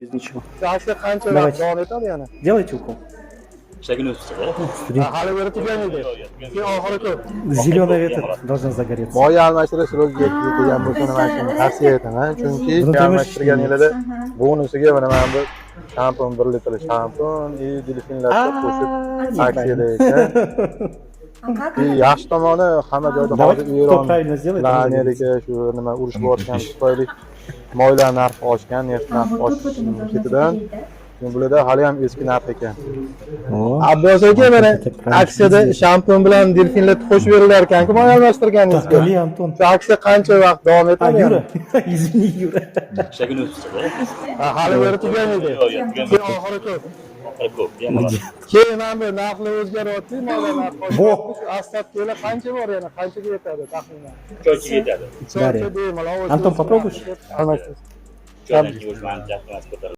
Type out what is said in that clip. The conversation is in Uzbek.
Без ничего. Aksiya qancha vaqt Давайте. davom etadi yana? Делайте укол. Ha, hali beri tugamaydi. Keyin oxiri ko'p. Зеленый этот должен загореться. Moy almashtirish ro'zga yetkazilgan bo'lsa, mana shuni tavsiya etaman, chunki almashtirganinglarda bonusiga mana bu shampun, 1 litrli shampun и delfinlarga qo'shib aksiyada ekan. И yaxshi tomoni, hamma joyda Давайте, hozir кто Eron правильно сделает, bilan он загорится. Amerika shu nima urush bo'layotgani tufayli moylar narxi oshgan, neft narxi oshishi ketidan bularda hali ham eski narx ekan. О, Abbos aka, mana aksiyada shampun bilan delfinlar qo'shib berilar ekanku moy almashtirganingizga. Али, Антон. Shu aksiya qancha vaqt davom А, etadi? Юра. Извини, Юра. Ha, hali beri tugamaydi. Keyin oxiri ko'p. Keyin mana bu narxlar o'zgaryapti, mollar narxi oshyapti. Shu остатка lar qancha bor yana, qanchaga yetadi taxminan? 3 oycha yetadi. 3 oycha bemalol. Антон, попробуешь? Almashtirish. 3 oydan keyin o'sha.